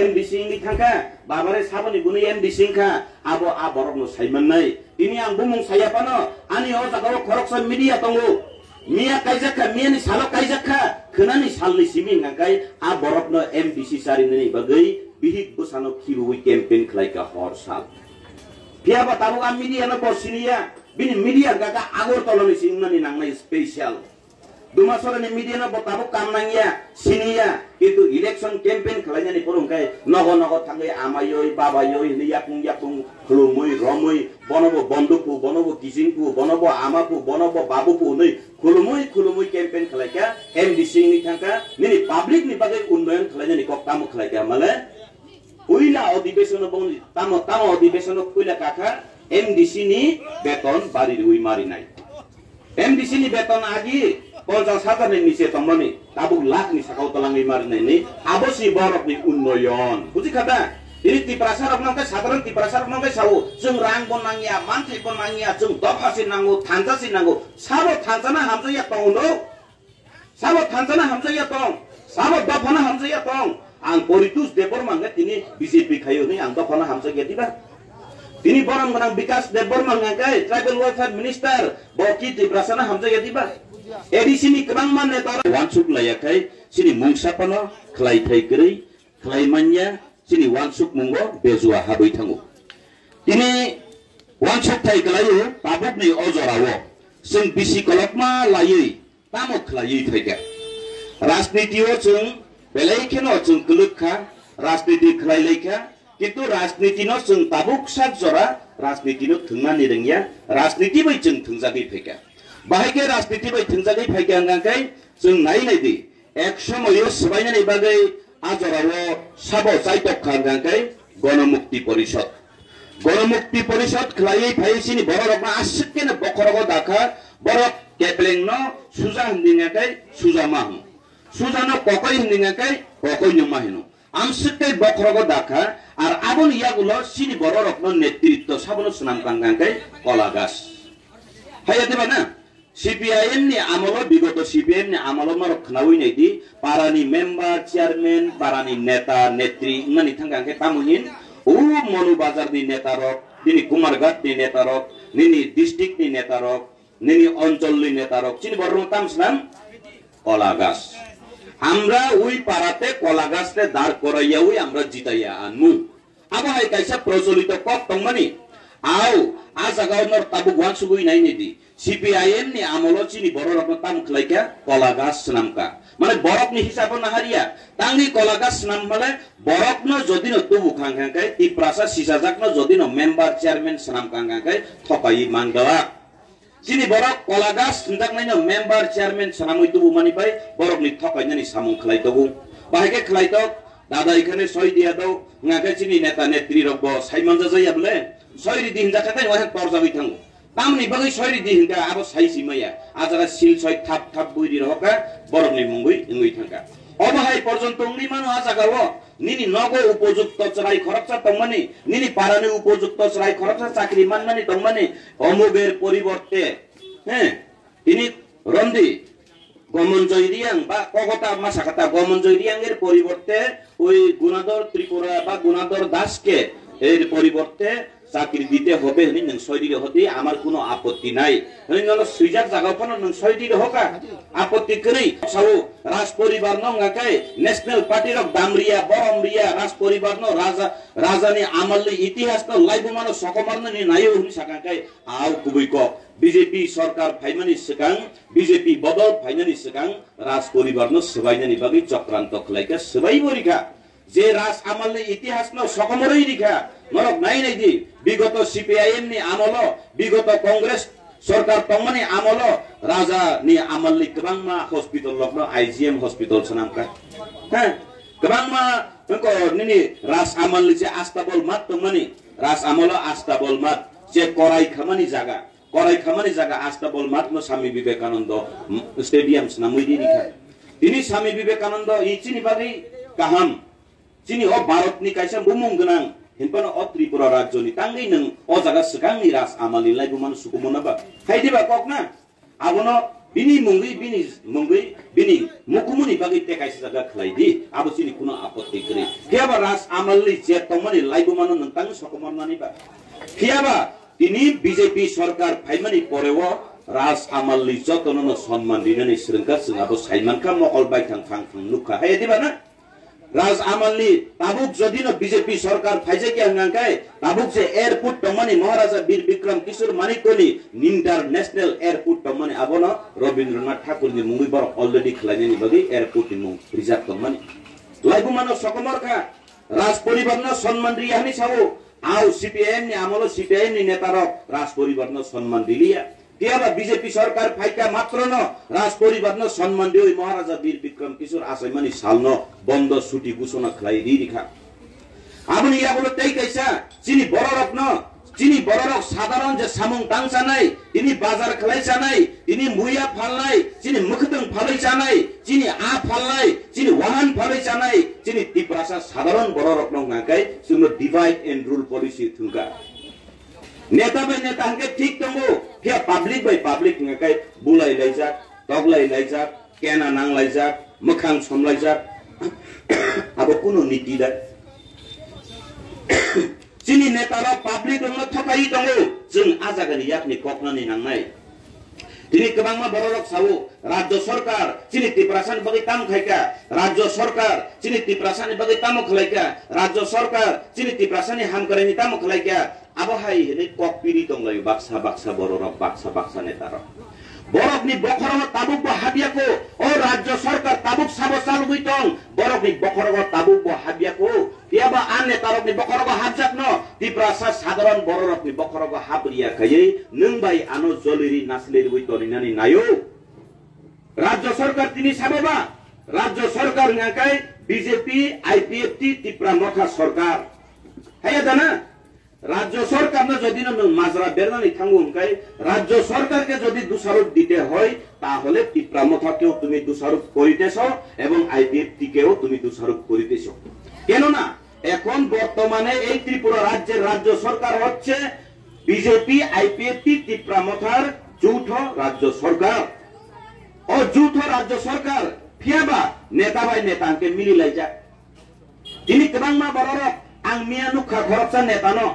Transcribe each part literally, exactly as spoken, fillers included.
M D C wngwi thangkha, babare saboni bunui M D C wngkha, abo a borokno saimannai. Tini ang bumung saya phano, ani o jagao khoroksa media tongo. Miya kaijakha, miyani salo kaijakha, khwnani salni simi hwnka khe a borokno M D C charinani bagwi bihik bwsano khibiui campaign khlaikha hor sal. Phiyaba tabuk a media no bo siniya, bini media hwnka khe Agartala ni sini wngnani nangnai special. Dumasarani media no bo tabuk kam nangya, siniya, kintu election campaign khlainani phuru hwnkhe nogo nogo thangwi amayoi, babayoi hwnwi yakung yakung khulumui, romui, bono bo bonduk phu, bono bo kiching phu, bono bo ama phu, bono bo babu phu hwnwi khulumui khulumui campaign khlaikha, M D C wngwi thangkha, nini public ni bagwi unnoyon khlainani kok tamo khlaikha male? Puila odhibesono bongni, tamo, tamo odhibesono puila kakha M D C ni beton bari riui marinai. M D C ni beton agi ponchas hajar ni niche tongmani, tabuk lakh ni sakao twlangwi marinai ni, abo si borok ni unnoyon. Buji kha da? Ini Tiprasa rok nang khe, sadharan Tiprasa rok nang khe sao, chwng rang bo nangya, manthai bo nangya, chwng dopha si nango, thansa si nango, sabo thansa na hamjakya tong do? Sabo thansa na hamjakya tong, sabo dopha na hamjakya tong. Ang Poritos Debbarma hwnkhe tini B J P khaio hwnwi ang dopha na hamjakya diba? Tini borom gwnang Bikas Debbarma hwnkhe tribal welfare minister, bo ki Tiprasa na hamjakya diba? A D C ni kwbangma neta wansuk laiya khai chini mungsa phano khlai thai kwrwi khlai manya chini wansukmungo bejua habwi thango. Tini wansuk thai kwlaio tabukni o jorao chwng bisi kolokma laiwi tamo khlaiwi phaikha. Rajniti o chwng belai kheno chwng kwlwk kha, rajniti khlai lai kha, kintu rajniti no chwng tabuk sak jora rajniti no thwngnani rwngya, rajniti bai chwng thwngjagwi phaikha. Bahai khe rajniti bai thwngjagwi phaikha hwnkha khe chwng nai nai di, ek somoio swbainani bagwi a jorao sabo chaitok kha hwnkha khe Gonomukti Porishod. Gonomukti Porishod khlaiwi phaiwi chini bororokno aswk kheno bokhorogo dakha, borok keplengno suja hwndwngya khe suja ma hwno, sujano kokoi hwndwngya khe kokoino ma hwno. Amswk tei bokhorogo dakha, ar aboni yagulo chini bororokno netritto sabono swnam kangkang khe Kola Gas. Haiya diba na? C P I M ni amolo, bigoto C P I M ni amolo norok khnaui naidi, parani member, chairman, parani neta, netri wngnani thangkang khe tamo hin, o Monu Bazar ni netarok, nini Kumarghat ni netarok, nini district ni netarok, nini onchol ni netarok, chini borokno tam swnam? Kola Gas. আমরা ওই পাড়াতে কলা গাছতে দাঁড় করাইয়া ওই আমরা জিতাইয়া আনমু। Abo hai kaisa procholito kok tongmani. Au, a jagao nor tabuk wansugwi nainai di. C P I M ni amolo chini bororokno tamo khlaikha, Kola Gas swnamkha. Mane borokni hisabo nahariya. Tangwi Kola Gas swnam male borokno jodino tubu khang khang khe, Tiprasa sisajakno jodino member chairman swnam khang khang khe thokai manglak. Chini borok Kola Gas swnjaknaino member chairman swnamwi tubumani bai borokni thokainani samung khlai tongo. Bahai khe khlai tok, dada ikhane soi diya do, wngkha khe chini neta netri rok bo sai manja jaya bole, soi ridi hinjak khe tai wahan torjagwi thango. Tamni bagwi soi ridi hinka abo sai si maya, a jaga sil soi thap thap bui ri rohokha, borokni mungwi wngwi thangkha. Obo hai porjonto wngwi mano a jagao, nini nogo upojukto chwrai khoroksa tongmani, nini parani upojukto chwrai khoroksa chakri manmani tongmani, omuger poriborte, he, tini romdi, Gomonjoy Riang ba kokota ma sakha ta, Gomonjoy Riang er poriborte oi Gunadhor Tripura ba Gunadhor Das ke er poriborte chakri dite hobe hwnwi nwng soi di rohodi, amar kuno apotti nai. Hwnwi nono swijak jagao phano nwng soi di rohoka, apotti kwrwi. Sao Raj poribar no wngkha khe National Party rok dam riya, borom riya, Raj poribar no raja, rajani amalni itihas no laibuma no sokomar no ni naio hwnwi sakha khe, au kubui kok. B J P sorkar phaimani swkang, B J P bodol phainani swkang Raj poribar no swbainani bagwi chokranto khlaikha, swbai bo rikha. Je Raj amal ni itihas no sokomoroi rikha, norok nai nai di, bigoto C P I M ni amolo, bigoto Congress sorkar tongmani amolo, raja ni amal ni kwbangma hospital rok no I G M hospital swnamkha. Ha, kwbangma wngko nini Raj amal ni je Astabol mat tongmani, Raj amolo Astabol mat, je korai khamani jaga, korai khamani jaga Astabol matno Swami Vivekananda, mm, Stadium swnamwi di rikha. Tini Swami Vivekananda i chini bagwi kaham. Chini o Bharatni kaisa bumung gwnang, hinphano o Tripura rajyoni tangwi nwng o jaga swkangni Raj amalni laibumano sukumuna ba? Hai diba kok na? Abono Bini mungwi, bini mungwi, bini mukumuni bagwi tei kaisa jaga khlai di, abo chini kuno apotti kwrwi. Phiya ba Raj Amalni je tongmani laibumano nwng tangwi sokomornani ba? Phiya ba tini B J P sorkar phaimani poreo Raj Amalni jotonono sonman rinani swrwngkha, chwng abo saimankha, mokol baithang phang phang nukha. Hai diba na? Raj Amalni tabuk jodino B J P sorkar phaijakya hwnkha khe, tabuk je airport tongmani Maharaja Bir Bikram Kishore Manikyani International Airport tongmani abono Rabindranath Thakurni mungwi borok already khlainani bagwi airport ni mung rijak tongmani. Laibumano sokomor kha, Raj poribarno sonman riya hwnwi sao, au C P I M ni amolo C P I M ni netarok Raj poribarno sonman riliya. Phiya ba B J P sorkar phaikha matrono Raj poribarno sonman riwi Maharaja Bir Bikram Kishore achaimani salno bondo suti gusona khlai ri rikha. Aboni yagulo tei kaisa chini bororokno, chini bororok sadharon je samung tang chanai, tini bazar khlai chanai, tini muya phalnai, chini mwkhwtwng phalwi chanai, chini a phalnai, chini wahan phalwi chanai, chini Tiprasa sadharon bororokno hwnkha khe chwngno divide and rule policy thwngkha. Neta bai neta hwnkhe thik tongo, phiya public bai public hwnkha khe bulai laijak, toklai laijak, kena nang laijak, mwkhang som laijak. Abo kuno niti da? Chini neta rok public rokno thokai tongo, chwng a jagani yakni koknani nangnai. Tini kwbangma bororok sao, Rajya Sarkar chini Tiprasani bagwi tamo khaikha, Rajya Sarkar chini Tiprasani bagwi tamo khlaikha, Rajya Sarkar chini Tiprasani hamkaraini tamo khlaikha, abo hai hinwi kok piri tonglaio baksa baksa bororok, baksa baksa netarok. Borokni bokhorogo tabukbo habyakho, o Rajya Sarkar tabuk sabo chalogwi tong, borokni bokhorogo tabukbo habyakho. Phiya ba a netarokni bokhorogo hapjakno Tiprasa sadharon bororokni bokhorogo hapriya khaiwi nwng bai ano joliri nasilirwi toninani naio. Rajya Sarkar tini sabo ba? Rajya Sarkar hwnkha khe B J P, I P F T, Tipra Motha Sarkar. Haiya da na? Rajya Sarkarno jodi no nwng majra bernani thango hwnkhe, Rajya Sarkarke jodi dusarop dite hoy, tahole Tipra Mothakew tumi dusarop koriteso ebong I P F T-kew tumi dusarop koriteso. Kenona এখন বর্তমানে এই ত্রিপুরা রাজ্যের রাজ্য সরকার হচ্ছে BJP, IPFT, Tipra মথার যৌথ রাজ্য সরকার। O যৌথ রাজ্য সরকার phiyaba neta bai neta hwnkhe mili laijak. Tini kwbangma bororok ang miya nukha khoroksa netano,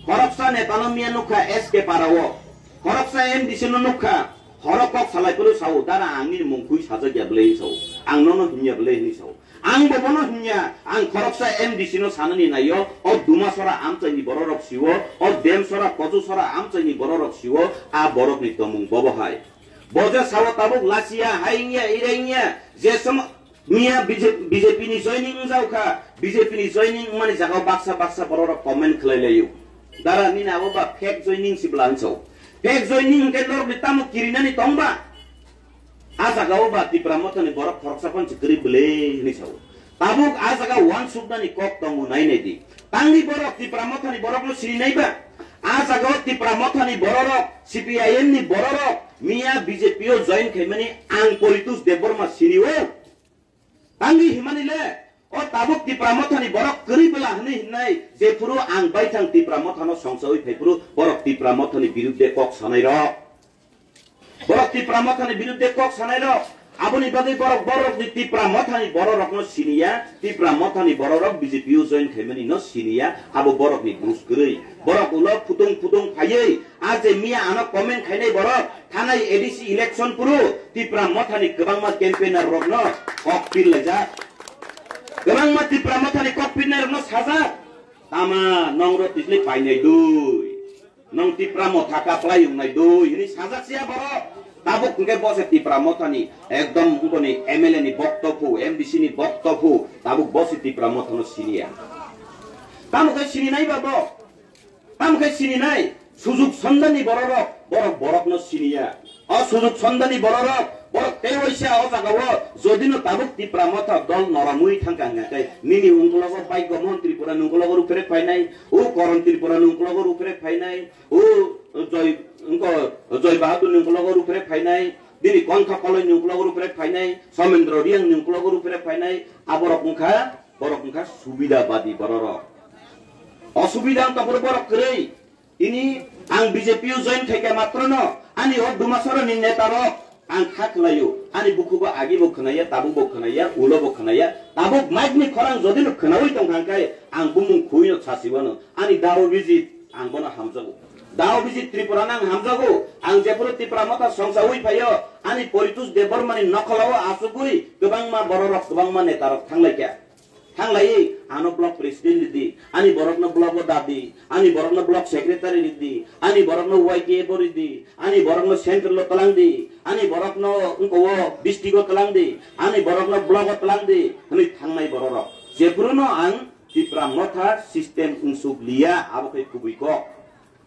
khoroksa netano miya nukha S K Parao, khoroksa M D C no nukha, horo kok salai phuru sao, "Dara, ang nini mung khui sajak ya bwle," hinwi sao, "Ang nono himya bwle," hinwi sao. Ang bo bono himya, ang khoroksa M D C no sanani naio, o Dumasora amchaini bororok sio, o Demsora, Kojusora amchaini bororok sio, a borokni tomung bobo hai. Bo je sao tabuk lachiya, hai wngya, ire wngya, je somo Miya B J P, B J P ni joining wngjaokha, B J P ni joining wngmani jagao baksa baksa bororok comment khlai laio. Dara nini abo ba fake joining si bwla hinwi sao. Fake joining hwnkhe norokni tamo kirinani tongba? A jagao ba Tipra Mothani borok khoroksa phano se kwrwi bwle hinwi sao. Tabuk a jaga uansuknani kok tongo nai nai di. Tangni borok Tipra Mothani borokno sini nai ba? A jagao Tipra Mothani bororok, C P I M ni bororok, miya B J P o join khaimani ang Poritos Debbarma sini o. Tangwi himani le, o tabuk Tipra Mothani borok kwrwi bwla hwnwi himnai, jephuru ang baithang Tipra Mothano songsawi phaiphuru borok Tipra Mothani birudde kok sanai rok. Borok Tipra Mothani birudde kok sanai rok. Aboni bagwi borok borokni Tipra Mothani bororokno siniya, Tipra Mothani bororok B J P o join khaimani no siniya, abo borokni bus kwrwi. Borok ulo phutung phutung phaiwi, a je miya ano comment khainai borok, thanai A D C election phuru Tipra Mothani kwbangma campaigner rokno kok pir laijak. Kwbangma Tipra Mothani kok pirnai rokno sajak. Tama nongro tijli painai dui. Nong Tipra Motha kaplai wngnai dui. Hini sajak siya borok. Tabuk hwnkhe bo se Tipra Mothani ekdom wngkoni M L A ni bokto phu, M D C ni bokto phu. Tabuk bo se Tipra Mothano siniya. Tamo khe sininai ba bo? Tamo khe sininai, sujuk sondani bororok, borok borokno siniya. O sujuk sondani bororok, borok tei waisa o jagao, jodino tabuk Tipra Motha dol noramwi thangkha hwnkha khe, nini ungkologo Baigomon Tripura ni ungkologo ruphre phainai, o Koron Tripura ni ungkologo ruphre phainai, o Joy, wngko Joy Bahadur ni ungkologo ruphre phainai, bini Kontha Koloi ni ungkologo ruphre phainai, Somendro Riang ni ungkologo ruphre phainai, aborok wngkha, borok wngkha subidabadi bororok. Osubida wngkha borok, borok kwrwi. Tini ang B J P o join khaikha matrono, ani o Dumasarani netarok, Ang kha khwlaio, ani bukhugo agibo khwnaya, tabukbo khwnaya, ulobo khwnaya, tabuk mic ni khorang jodi no khwnawi tongkha hwnkhe ang bumung khuino sasiwano, ani dao bijit ang bono hamjago. Dao bijit Tripura no ang hamjago, ang jephuru Tipra Motha songsawi phaio, ani Poritos Debbarma ni nokholao achugwi kwbangma bororok, kwbangma netarok thanglaikha. Thanglai, ano block president ridi, ani borokno block o dadi, ani borokno block secretary ridi, ani borokno Y T F o ridi, ani borokno central o twlang di, ani borokno wngkho o district o twlang di, ani borokno block o twlang di, hwnwi thangnai bororok. Jephuruno ang Tipra Motha system wngsuk liya, abo khe kubui kok.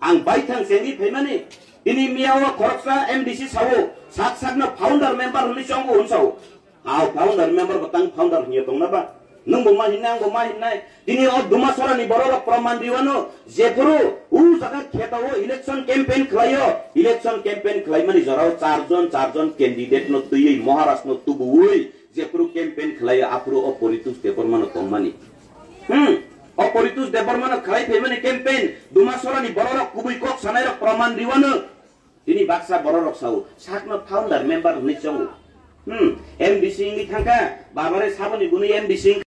Ang baithang chengwi phaimani, tini miya o khoroksa M D C sao, sak sakno founder member hwnwi chongo hwn sao. Ao founder member bo tang founder hwnwi tongna ba? Nwng bo ma hinnai, ang bo ma hinnai. Tini o Dumasora ni bororok proman riwano, jephuru u jaga kheto o election campaign khlaio, election campaign khlaimani jorao charjon, charjon candidate no twiwi Maharaj no tubuwi, jephuru campaign khlaio, aphuru o Poritos Debbarma no tongmani. Hmm. O Poritos Debbarma no khlai phaimani campaign, Dumasora ni bororok kubui kok sanairok proman riwano. Tini baksa bororok sao, sakno founder member hwnwi chongo. Hmm. M D C wngwi thangkha, babare saboni bunui M D C wngkha.